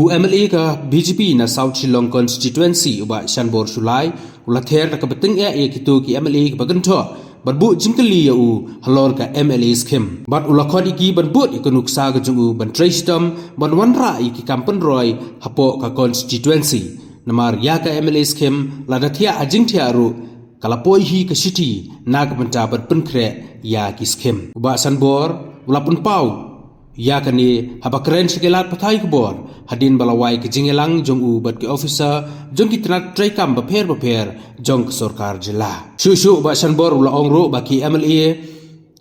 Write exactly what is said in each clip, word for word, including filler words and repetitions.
M L A ka B J P na South Shillong Constituency u Bah Shanbor Shullai u la ther da kaba tyngeh ïa kito ki M L A kiba kynthoh ban buh jingkylli ïa u halor ka M L A scheme. Bad u la khot ïa ki ban bud ïa ka nuksa ka jong u ban trei shitom ban wanrah ïa ki kam pynroi hapoh ka constituency. Namar ïa ka M L A scheme lada thiah ha jingthiah ruh ka la poi hi ka shithi na ka bynta ban pynkhreh ïa ki scheme. U Bah Shanbor u la pynpaw ïa kane haba kren sha ki lad pathai khubor hadien ba la wai ka jingïalang jong u bad ki officer jong ki tnat treikam bapher bapher jong ka sorkar jylla. Shuh shuh u Bah Shanbor u la ong ruh ba ki M L A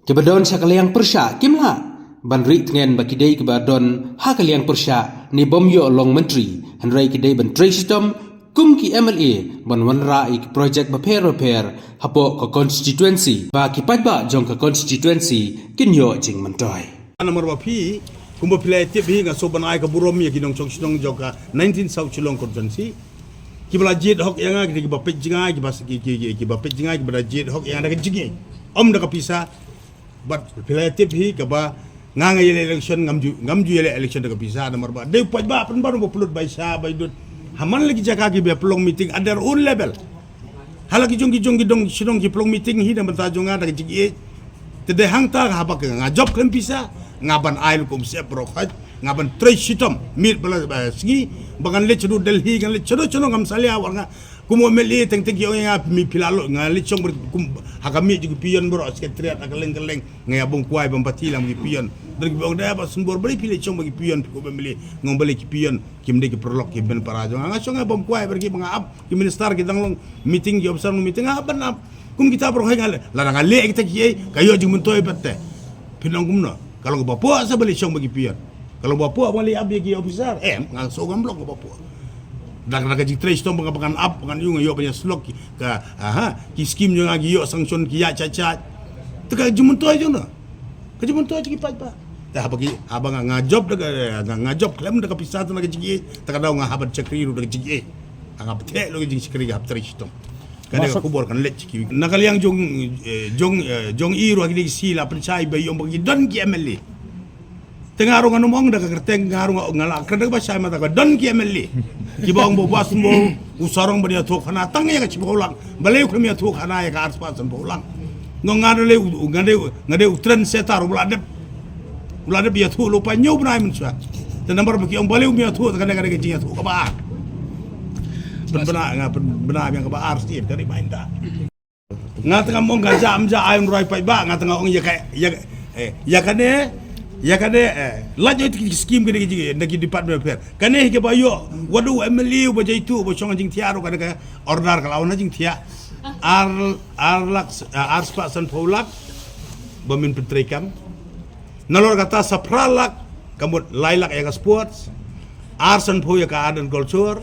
kiba don sha ka liang pyrshah kim lah ban rieh tngen ba ki dei kiba don ha ka liang pyrshah ne bym ïoh long myntri, hynrei ki dei ban trei shitom kum ki M L A ban wanrah ïa ki projek bapher bapher hapoh ka constituency ba ki paidbah jong ka constituency kin ïoh jingmyntoi. Namar ba phi, kumba phi la tip hi, nga shu ban ai ka burom ïa ki nongshong shnong jong ka nineteen South Shillong constituency. Kiba la jied hok ïa nga, ki dei kiba peit jngai, kiba ki ki ki kiba peit jngai, kiba la jied hok ïa nga da ka jingïeit, ym da ka pisa. Bad phi la tip hi kaba nga nga ïaleh election, ngam ju ngam ju ïaleh election da ka pisa, namar ba dei u paidbah pynban ba pynlut bai sha bai dud ha man la ki jaka kiba pynlong meeting at their own level. Ha la ki jong ki jong ki dong shnong ki pynlong meeting hi na bynta jong nga da ka jingïeit. Te dei hangta haba ka nga jop khlem pisa, nga ban ai luk um sep bro khaj, nga ban trei shitom miet ba la ba sngi, ba ngan leit shaduh Delhi, ngan leit shaduh shaduh ngam salia, wat nga kum u M L A teng teng ki ong ïa nga, mi phi la lok, nga leit shong bad kum ha ka miet jong ki peon bro, secretariat ha kylleng kylleng, nga ïa bam kwai bam pati lang ki peon. Don kiba ong da Bah Shanbor, balei phi leit shong bad ki peon, phi kum M L A, nga ong balei ki peon kim dei ki paralok ki hynmen para jong nga. Nga shong nga bam kwai bad ki ba nga ap, ki minister ki dang long meeting, ki officer long meeting, nga hap ban ap. Kum kita bro, hai nga leh, lada nga leh kita kiei, ka ïoh jingmyntoi pat te. Phin ong kumno? Ka long kaba pok sa ba leit shong bad ki peon. Ka long kaba pok ba leit ap ïa ki officer. Em, nga shu ngam long kaba pok. Da ka jingtrei shitom ba nga ba ngan ap, ba ngan ïoh, nga ïoh ban ïa slok ki, ka, aha, ki scheme jong nga ki ïoh sanction ki ïa cha cha. Te ka jingmyntoi jong nga. Ka jingmyntoi jong ki paidbah. Te haba ki, haba nga, nga jop da ka, nga, nga jop khlem da ka pisa te na ka jingïeit, te ka daw nga hap ban shakri ruh da ka jingïeit. Nga bteh lo ka jingshakri, nga hap trei shitom. Kane ka khubor kan leit ki na ka liang jong, eh, jong, eh, jong i ruh ki dei ki sila pynshai ba ïoh ba ki don ki M L A. Te nga ruh ngan ym ong da ka kyrteng, nga ruh nga, nga la kren da kaba shai mata ba don ki M L A kiba ong ba u Bah Shanbor u sarong ban ïathuh khana tang ïa ka shiphew lak. Balei u khlem ïathuh khana ïa ka arspah sanphew lak? Nga, nga dei u, nga dei u, nga dei u trendsetter uba la dep, uba la dep ïathuh lypa hynñiew bnai mynshuwa. Te namar ba ki ong balei um ïathuh, te kane ka dei ka jingïathuh kaba ar. Pynbna, nga pynbna biang kaba ar shisien ka reminder. Nga tang ong ka jam ja ai un roi paidbah, nga tang ong ïa ka, ïa ka, eh, ïa kane, ïa kane, eh, lait ïa ki scheme kine ki, na ki Department of Health. Kane hi kaba ïoh, wat u M L A uba jaitu, uba shong ha jingthiah ruh kane ka order ka la wan ha jingthiah. Ar, ar lak, eh, arspah sanphew lak ba min pyntreikam. Nalor kata sa phra lak, ka mut lai lak ïa ka sports, ar sanphew ïa ka art and culture,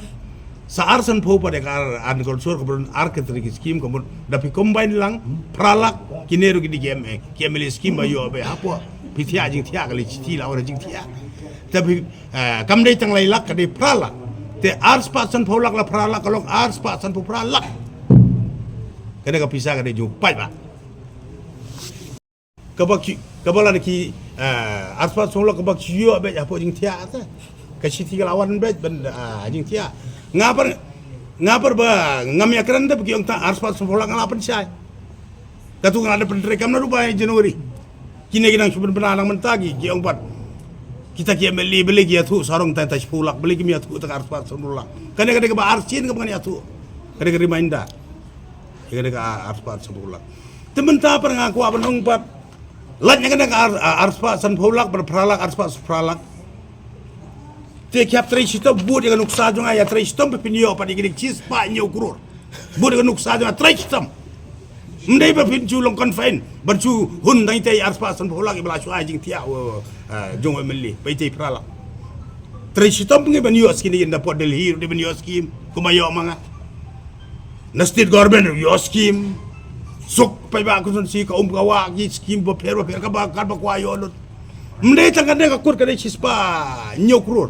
sa ar sanphew pat ïa ka art and culture, ka mut ar ka tri ki scheme, ka mut da phi combine lang, phra lak, kine ruh ki dei ki M A, ki M L A scheme ba ïoh ba hapoh phi thiah jingthiah, ka lei shithi la wan jingthiah. Te phi, eh, kam dei tang lai lak, ka dei phra lak. Te arspah sanphew lak la phra lak, ka long arspah sanphew phra lak. Kane ka pisa ka dei jong u paidbah. Kaba ki, kaba la ki, eh, arspah sanphew lak kaba ki ïoh beit hapoh jingthiah te. Ka shithi ka la wan beit ban, ah, jingthiah. Nga pat, nga pat ba ngam ïa kren te ba ki ong tang arspah sanphew lak nga la pynshai. Katu nga la da pyntreikam naduh bai January. Kine ki nang shu pynbna nang mynta ki, ki ong pat. Kita ki M L A balei ki ïathuh sarong tang tang shiphew lak, balei kim ïathuh tang arspah sanphew lak. Kane ka dei kaba arsien kaba ngan ïathuh. Ka dei ka reminder. Kane ka arspah sanphew lak. Te mynta pat nga kwah ban ong pat. Lait na kane ka ar, ar, arspah sanphew lak, bad phra lak, arspah phra lak. Te ki hap trei shitom, bud ïa ka nuksa jong nga, ïa trei shitom, phin ïoh pat ïa kine ki shispah hynñiew klur. Bud ïa ka nuksa jong nga, trei shitom. Ym dei ba phin shu long confine, ban shu hun tang itei arspah sanphew lak, iba la shu ai jingthiah, eh, jong u M L A, ba itei phra lak. Trei shitom phi ban ïoh scheme, ynda poi Delhi, dei ban ïoh scheme, kumba ïoh ma nga. Na state government ïoh scheme. Suk paidbah constituency ka um ka wah ki scheme bapher bapher kaba, kaba kwah ïoh lut. Ym dei tang kane ka kut ka dei shispah hynñiew klur.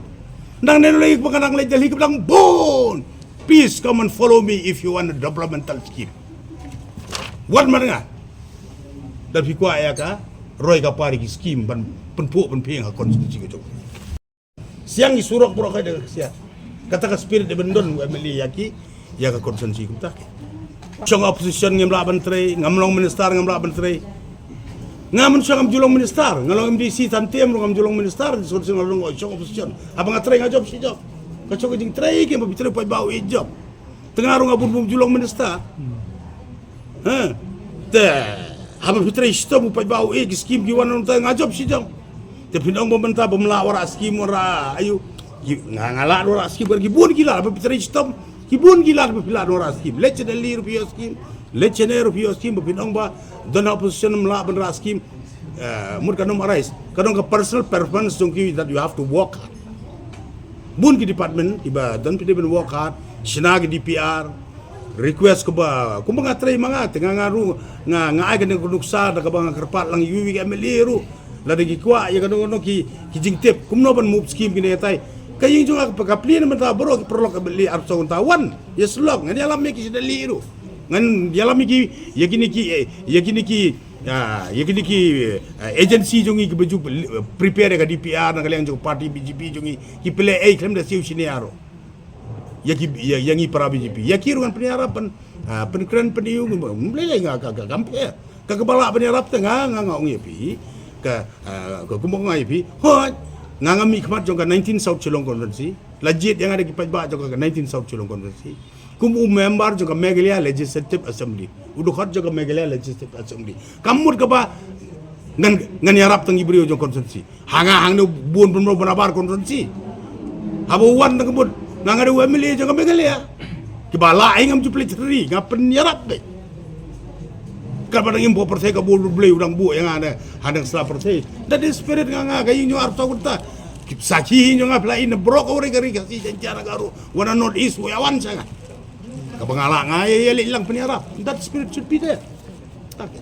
Nang ne lei ba ka nang leit Delhi ka dang bun. Please come and follow me if you want a developmental scheme. Wat mat nga. Da phi kwah ïa ka roi ka par ki scheme ban pynphuh pynphieng ha constituency ka jong. Siang i surok bro kai da ka siang. Kata ka spirit da bendon wa meli ya ki ya ka constituency kumta ki. Shong opposition ngam lah ban trei, ngam long minister ngam lah ban trei. Ngam shong ngam ju long minister, ngam long M D C tantem ngam ju long minister, so ngam long shong opposition. Haba nga trei nga job shi job. Ka shong jing trei ki ba trei pa bau e job. Tengah rung abun bum ju long minister. Ha. Te haba phi trei shitom u paidbah u e ki skim ki wan nonta nga job shi jong. Te phin ong ba mynta ba mla wara skim wara ayu. Nga nga la wara skim ki bun ki la ba phi trei shitom. Ki bun ki la ba phi la wara skim. Lechene li rupiah skim. Lechene rupiah skim ba phin ong ba don opposition mla ban ra skim. Mut ka nom arise. Ka dong ka personal preference jong ki that you have to work hard. Bun ki department ki ba don phi dei ban work hard. Shina ki D P R. Request ka ba kumba nga trei ma nga te nga nga ru nga nga ai ka ne nuksa da ka ba nga kyrpad lang yu wi M L A ru. Lada ki kwah ya ka dong ki ki jingtip kumno ban move skim ki ne tai. Ka ing jong ka pli na mynta bro ki perlok M L A ar song ta wan. Yes lok ngan ya lam ki sida li ru. Ngan ya lam ki ya kini ki ya kini ki ya kini ki agency jong ki baju prepare ka D P R na ka liang jong party B J P jong ki pele ai klem da siu sini aro. Ya ki ya ngi para B J P ya ki ruan penyarap pen pen kren pen iu ngi mlei lei nga ka ka kampe ka ka bala penyarap te nga nga nga ong ya pi ka ka kumong nga ya pi hoi nga nga mi khmat jong ka nineteen South Shillong Conference la jit yang ada ki pajba jong ka nineteen South Shillong Conference. Kum u member jong ka Meghalaya Legislative Assembly. U dkhot jong ka Meghalaya Legislative Assembly. Kam mut kaba ngan ngan yarap tang i briew jong constituency. Hanga hang ne bun bun bun abar constituency. Haba wan tang mut ngan ngade u M L A jong ka Meghalaya. Kiba la ai ngam ju peli teri nga pen yarap dei. Kaba dang impo perse ka bul blei u dang bu yang ane hanang sla perse. That is spirit nga nga ka ing jong arta kunta. Sakhi ing jong nga pela in brok ore ka ri ka si jan jara garu. Wana not is wa wan sanga. Ka bangala nga ya ya lang penyarap. That spirit should be there. Okay.